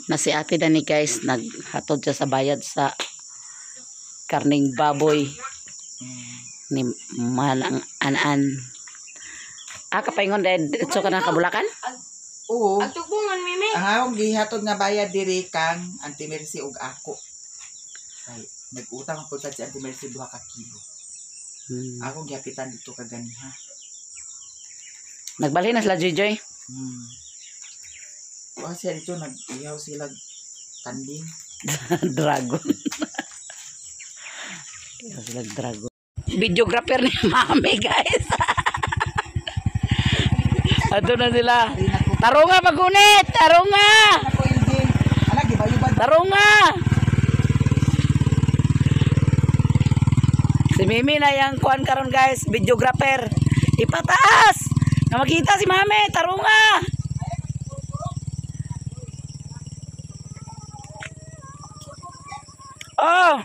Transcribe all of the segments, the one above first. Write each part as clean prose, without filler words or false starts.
Na si Ate Dani guys, naghatod siya sa bayad sa karning baboy ni Manang An-an. Ah, kapaingon dahil dito ka na kabulakan? Oo. Ang tugbungan, Mimi. Ang akong gihatod nga bayad diri kang Auntie Mercy ug ako. Ay, nag-utang ako sa si Auntie Mercy 2 ka kilo. Akong gihapitan dito kaganiha. Nagbalhin na sila, Joy. Wa siya dito, nag-ihaw sila kanding. Dragon. Ihaw sila dragon. Videographer ni Mami, guys. Ato na sila. Tarunga magunit! Tarunga! Ako hindi. Ala gibayuban. Tarunga! Si Mimi na yung kuan karon guys, videographer. Ipataas! Na makita si Mami, tarunga! Oh!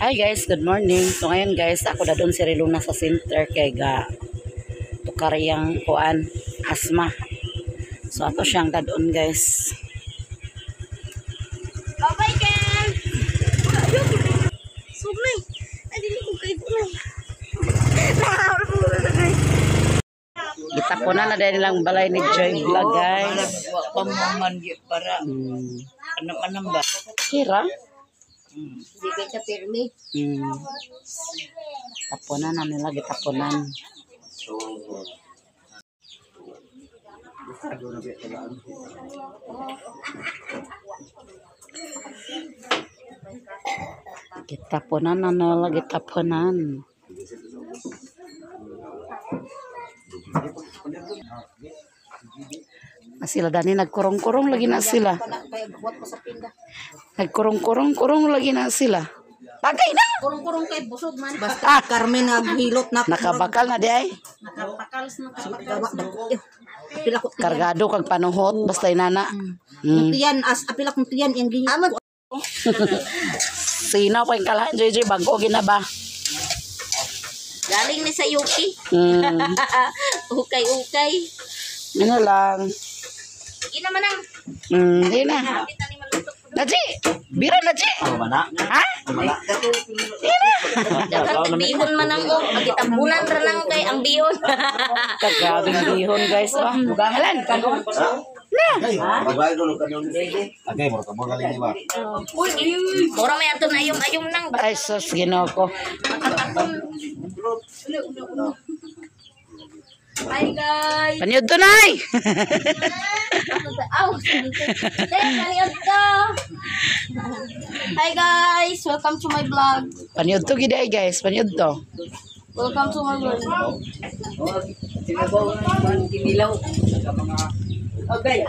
Hi guys, good morning. So ngayon guys, ako na doon si Riluna sa center kay ga tukariyang kuan asma. So ato siyang dadon guys. Bye-bye, Ken! Sugnay! Ay, dili ko kay Gunay. Gitapunan na dahil lang balay ni Joy Vlog guys. Pamuman para ano man ba? Kira? Hindi ka siya pirmi. Tapunan na nila, gitapunan. Gitapunan na nila, gitapunan. Na sila dani nagkurong-kurong lagi na sila. Nagkurong-kurong-kurong lagi na sila. Bagay na! Kurong-kurong kay busog man. Ah, Carmen naghilot na nakabakal na di ay. Nakapakals na Apila ko Kargado kag panuhot basta inana. tiyan as apila kong tiyan yang gihi. Sinaw pa yung kalahan, Joy Joy, bago gina ba? Galing ni sa Yuki. Ukay-ukay. Ano lang. Ina man ang. Di na. Kita ni maluto. Naji! Bira, Naji! Ha? Daghang tag bihon man ang oh. Pagitambunan ra lang kay ang bihon. Kagabing bihon, guys. Oh. Alan! Okay, mura ka mo galing ba? Uy, mura may ato na ayom-ayom nang. Ay, sus, ginoo ko. Hi guys. Panyod to, nay! Aw, paniod ka. Hi guys, welcome to my vlog. Panyod to, gid ay, guys. Panyod to. Welcome to my vlog. Okay.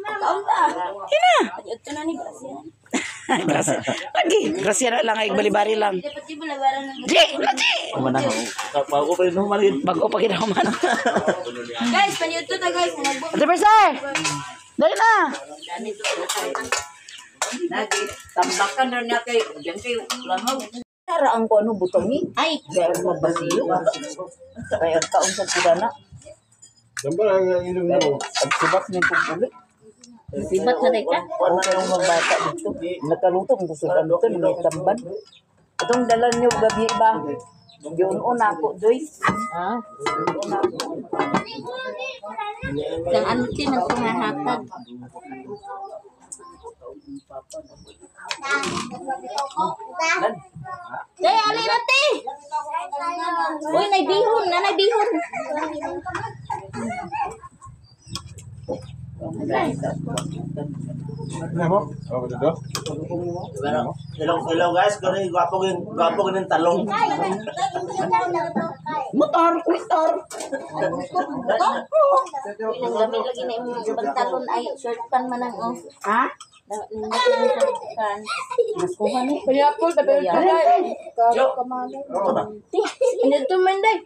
Kaunta. Ina! Paniod to na ni Gracia. Gracia. Lagi. Gracia na lang ay balibari lang. Dapat di ba labaran ng Ji! Naji! Bago pa rin humalin. Bago pa ginaman. Guys, paniod to ta guys. Nagbo. Ate Persa! Dali na! Tambakan ra na kay diyan kay langaw. Tara ang ko ano butong ni. Ay, Kaya mabasiyo. Kaya ang taon sa pura na. Gambar ang ilong mo. Ang sibat ni kong uli. sibat na day ka. Okay ang mga bata dito. Nakaluto ang gusto dito may tamban. Itong dala niyo gabi ba? Giun-una ako, Joy. Ha? Kang auntie man ko nga hatag. Day, ali na te. Uy, nay bihon, nanay bihon. Ano mo? Oh, dito. Hello, hello guys. Kani gwapo gin talong. Motor! Motor! Uy, nang lami lagi na imong pantalon ay short pan man ang oh. Ha? Short pan. Naskuha ni. Te, ano to man day?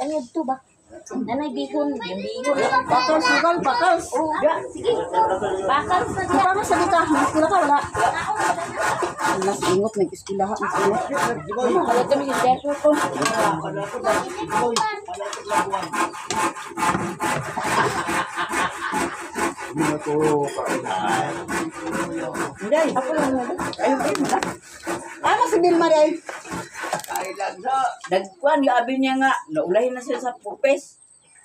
Ano to ba? Nanay bihon, yung bihon. Bakals, sugal, bakals. Oh, sige. Bakals na siya. Bakals sa dito. Nag-eskwela ka, wala. Nas ingot, nag-eskwela ha. Wala kami yung deco ko. Hindi. Ako lang na. Ayun, ayun. Ano si Vilma rin? Nagkuan yung abi niya nga, naulahin na siya sa purpose.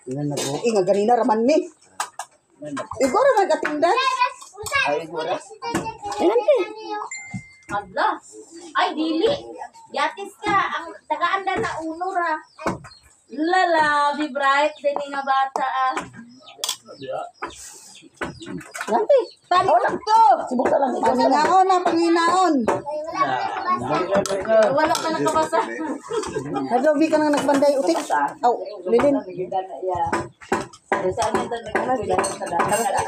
Eh, nga ganina raman mi. Igora nag-attendance. Ala. Ay, dili. Yatis ka. Ang tagaan na uno ra. Lala, be bright din nga bata ah. Nanti. Paano to? Sibuk ka lang. Panginaon na, panginaon. Wala ka nakabasa. Hadobi ka nang nagbanday utik. Aw, lilin.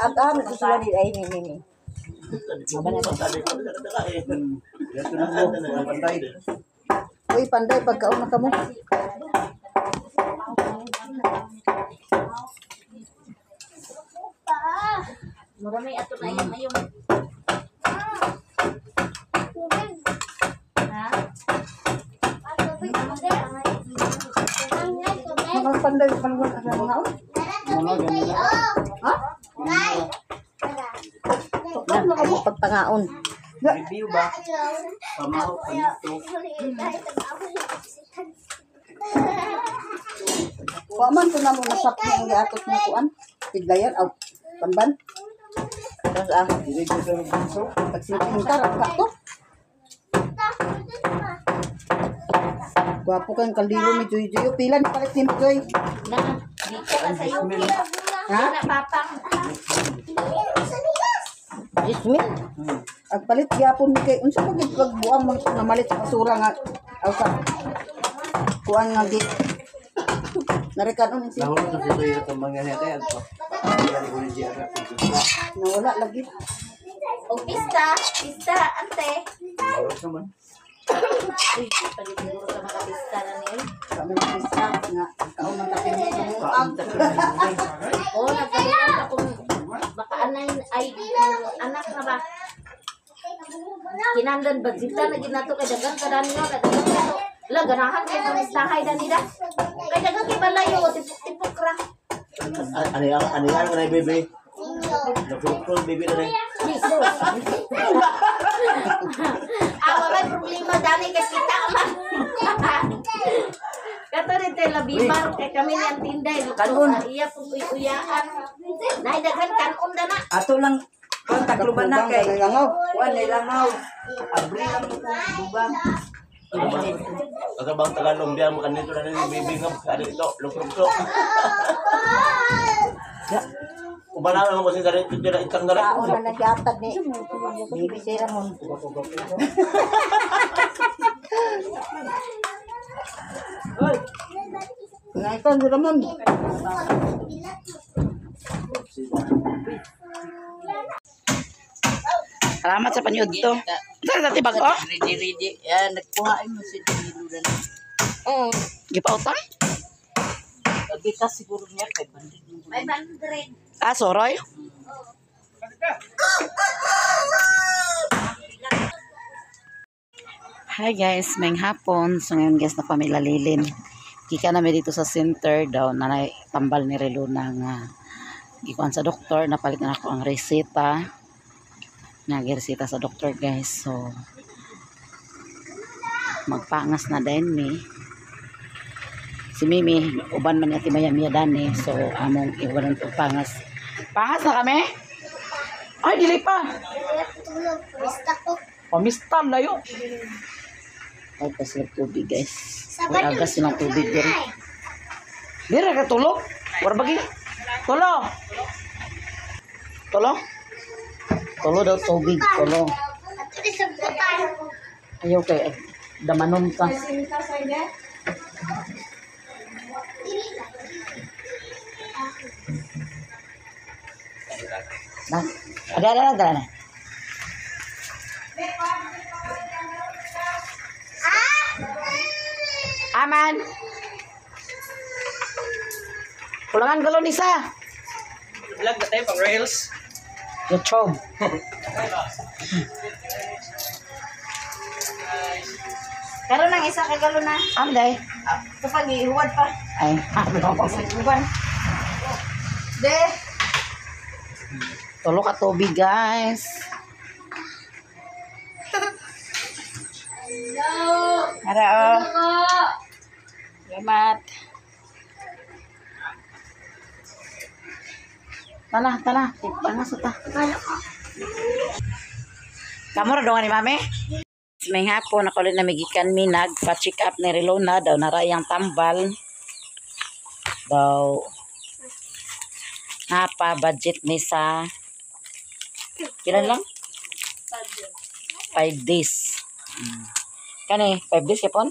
At ah, nagsusulan din ay ni ni ni. Uy, panday pagkaon na kamo. Mura may ato na yung ayong. Ha? Mga panday pangon ang mga on. Ha? Tukod na kamo pagpangaon. Review ba? Pamaho panito. Wa man to namo nasakto ang giatot nga kuan. Piglayan aw panban. Tapos ah, pagsinta ra ka to. Gwapo kang kaldero ni Joy Joy. Pila ni palit ni Joy? Na, di ka na sa iyo. Ha? Na papang. Ismil. Ang palit gyapon mi kay unsa man gyud pagbuang man namalit sa basura nga aw sa kuan nga gi narikan si Nahulog na sa iyo itong mga niya kaya pa. nawala lagi. O pista, pista, ante. Nahulog naman. Uy, palit siguro sa mga pista na niyo. Kami pista nga kaon man ta kini ang Oh, nagkaroon ka kung baka anay ay anak na ba? Kinanglan budgeta na gid nato kay daghan ka dani kay daghan ka to. La ganahan kay pamistahay dani da. Kay daghan kay balayo tipok-tipok ra. Ano yan? Ano yan? Ano baby? Nagkulkul baby na rin. Jesus. Ah, wala problema dani kay kita man. Kato rin tayo labimar kay kami ni ang tinday. Kanon. Iya pong uyaan. Nay daghan kanon da na. Ato lang kuan takluban na kay langaw. kuan ay langaw. Abri lang mo kung dugang. Ano bang Tagalog biya mo kanito na rin baby nga ano ito lukrok. Ubala naman kasi dari ito na itang dara. Kaon na nagyatag ni Baby si Ramon. Naikon si Ramon. Salamat sa panyud to. Saan sa tibag oh? Ready ready. Yan nagkuhain mo si Dilo na. Oo. Gipautang? Pagkita siguro niya kay bandit mo. 500. Ah, soroy. Hi guys, may hapon. So ngayon guys na pamilya lilin. Kika namin dito sa center daw nanay tambal ni Reluna nga gikuan sa doktor, napalit na ako ang reseta. Nagreseta sa doktor guys. So magpangas na din mi. Si Mimi, uban man niya maya miya dani. So among iwanan og pangas. Pangas na kami? Ay, dili pa. Pamista layo. Ay, pa sila tubig guys. Uy, agas silang tubig diri. Diri ka tulog? Wala bagi. Tulo. Tulo? Tulo daw tubig, tulo. Ayaw kay damanon ka. Na. Ada ada ada ada. Aman. Kulangan galon isa. Vlog na tayo pang rails. YouTube. Karon ang isa ka galon na. Amday. Ito pag ihuwad pa. Ay, Uban. De. Tulo ka tubig, guys. Ara oh. Salamat. Tala, tala. Pangas ta. Kamu ra ni mami? May hapon ako ulit namigikan mi nagpa-check up ni Relona daw narayang tambal daw napa budget ni sa kilan lang? 5 days. Kani 5 days yapon?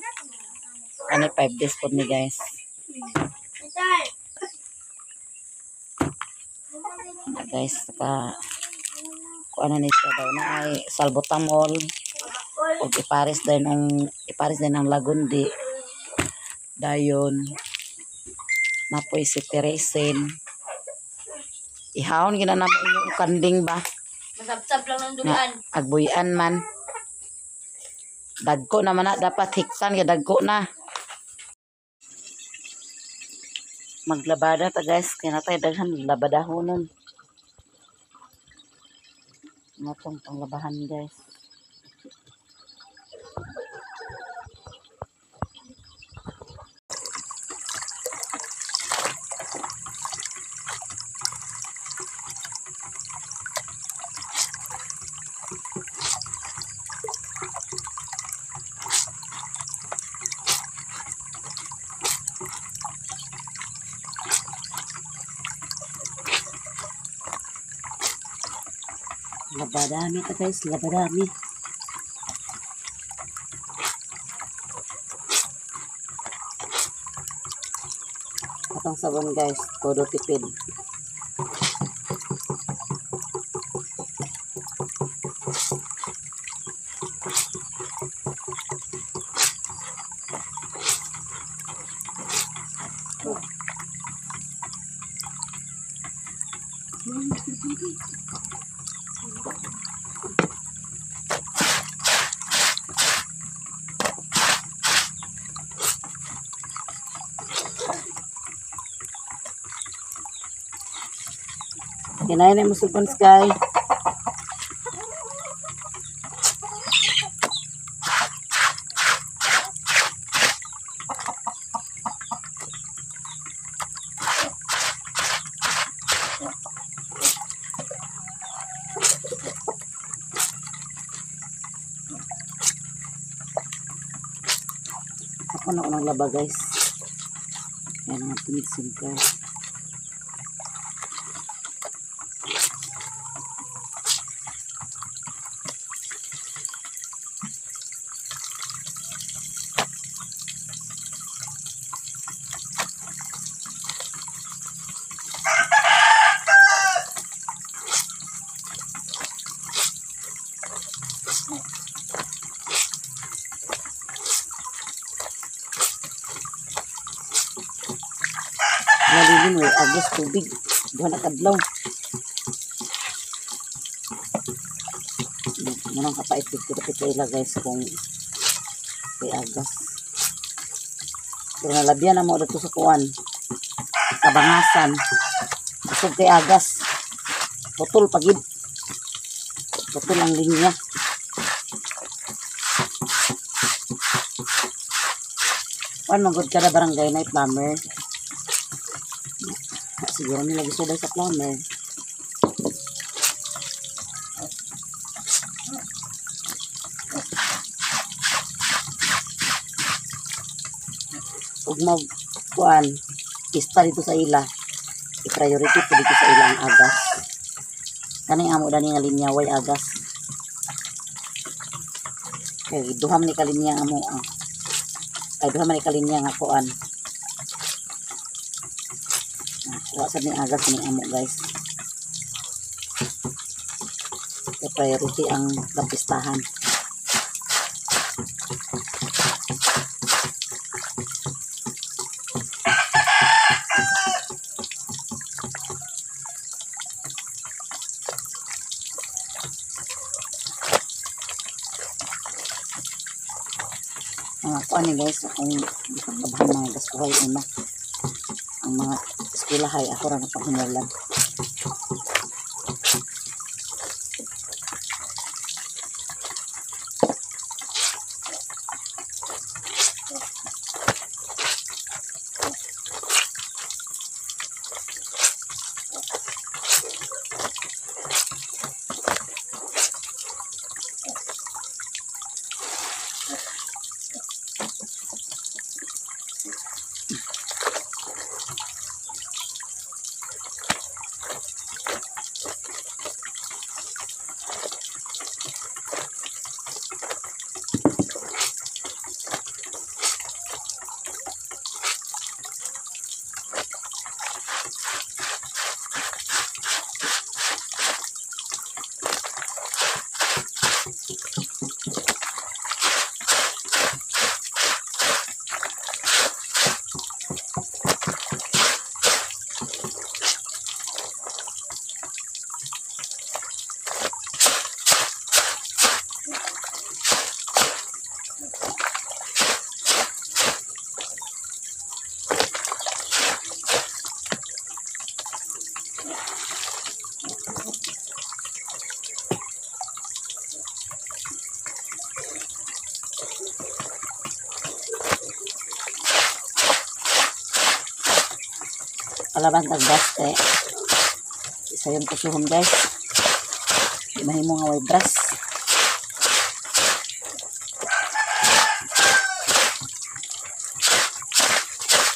Kani 5 days po ni guys. Na guys, naka kuan na ni siya daw na ay salbutamol ug ipares din ang lagundi dayon napoy si Teresin ihawon gina namo inyong kanding ba Masabsab lang ng dugaan. Agbuyan man dagko naman na dapat hiktan kay dagko na maglabada ta guys kay natay daghan labadahonon natong panglabahan guys. Labadami ta guys, labadami. Atong sabon guys, todo tipid. Kinain na mo sulpon sky. Ako na unang laba guys. Yan ang tumitsin ko. Nalilin mo, agos tubig. Duha na kadlaw. Manang kapait dito kita ila guys kung kay agas. Pero nalabyan na mo dito sa kuan. Kabangasan. Kusog kay agas. Putol pagid. Putol ang linya. Kuan magod kada barangay na plumber. Siguro nila gisubay sa plumber. Ug mag kuan pista dito sa ila. I-priority po dito sa ila ang agas. Kaning amo dani nga linya way agas. Kay duha man ni kalinya amo. Kay duha man ni kalinya nga kuan. Wa sad ni agas ni amo guys. Kay priority ang kapistahan. Ani guys, akong gipaglabahan mga gaskuhay una. Ang mga eskwelahay ako ra napanghimulan. Palaban tag baste. Isa yung kusuhon guys. Di mahimo nga way brass.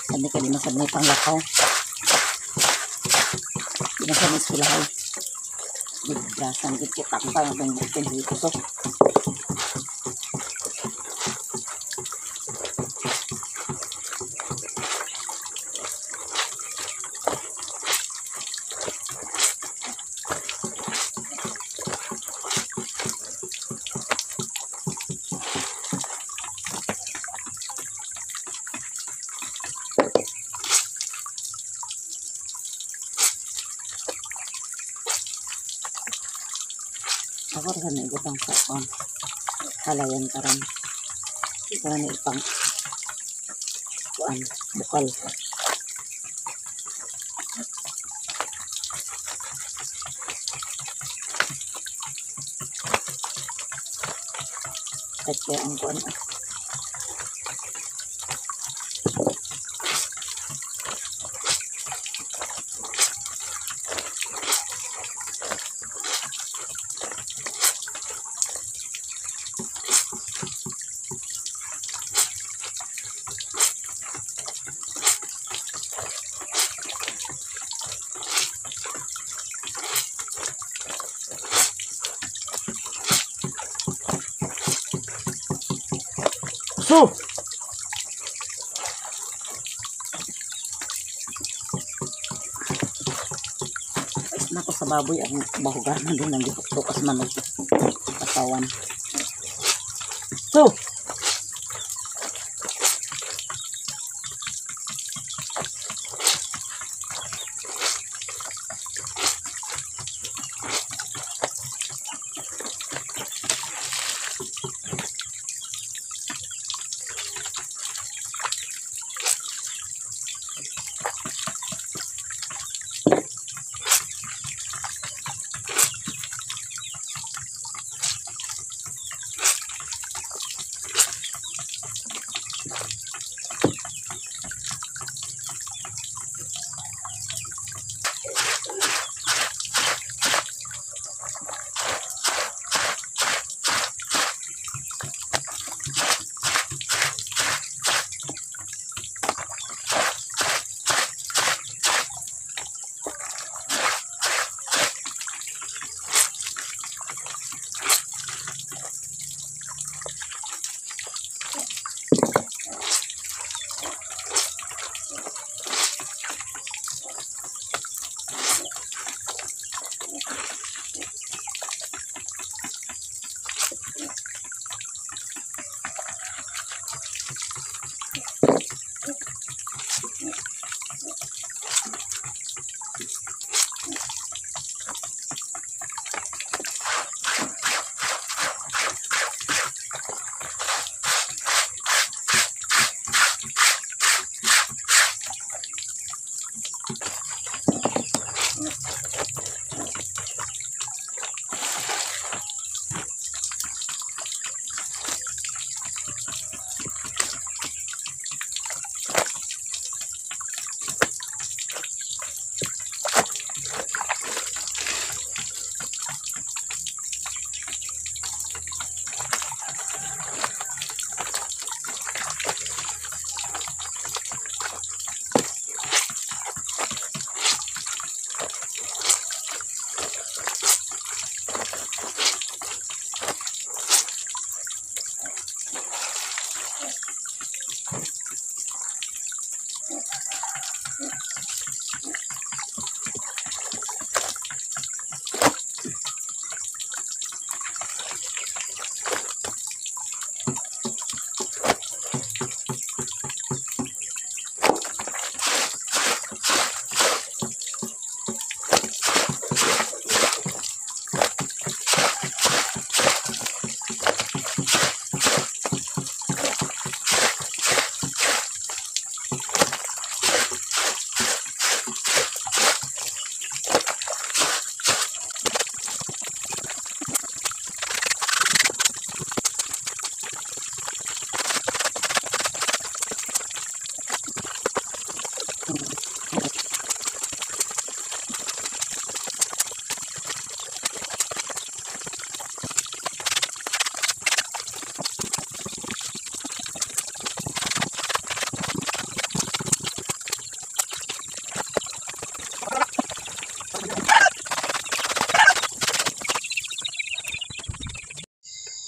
Sabi ka di masab ni panglakaw. Di masab ni eskwelahay. Di brasan gid kita pa ang bukin dito so. Ako rin na ibutang sa kon. Halayan karon. Ito na ipang kuan bukal. At kaya ang kuan. So, Pais na ko sa baboy ang bahuganan din ang gituktukas manok katawan. So,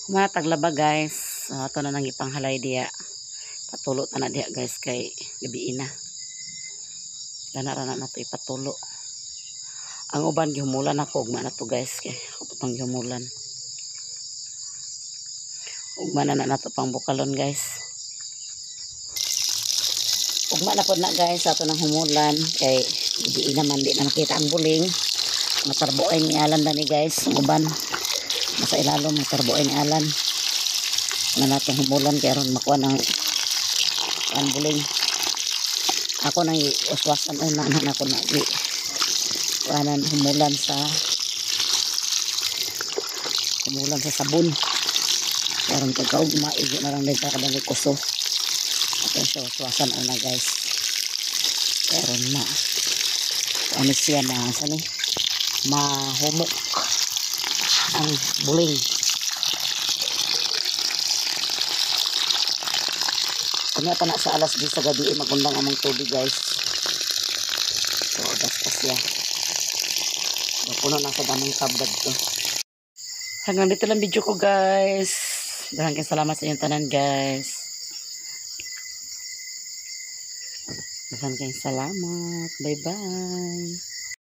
Mga taglaba guys, ato na nang ipanghalay diya. Patulo ta na diya guys kay gabi na. Dana ra na nato ipatulo. Ang uban gihumulan ako ugma na to guys kay ako pang gihumulan. Ugma na nato pang bukalon guys. Ugma na pod na guys ato nang humulan kay gabi na man di na makita ang buling. Matarboay ni Alan dani guys, ang uban. Nasa ilalom matarboay ni Alan. Na natong humulan kay aron makuha ng buling. Ako nang uswasan una na ako na gi kuanan humulan sa sabon. Aron pagkaugma igo na lang dito kada kuso. Ato siya uswasan una guys. Aron ma ano siya ma sani mahumok ang buling. Kunya pa na sa alas 10 sa gabi magundang among tubig guys. So oras pa siya. Puno na sa damong tabad to. Hanggang dito lang video ko guys. Daghang salamat sa inyong tanan guys. Daghang salamat. Bye bye.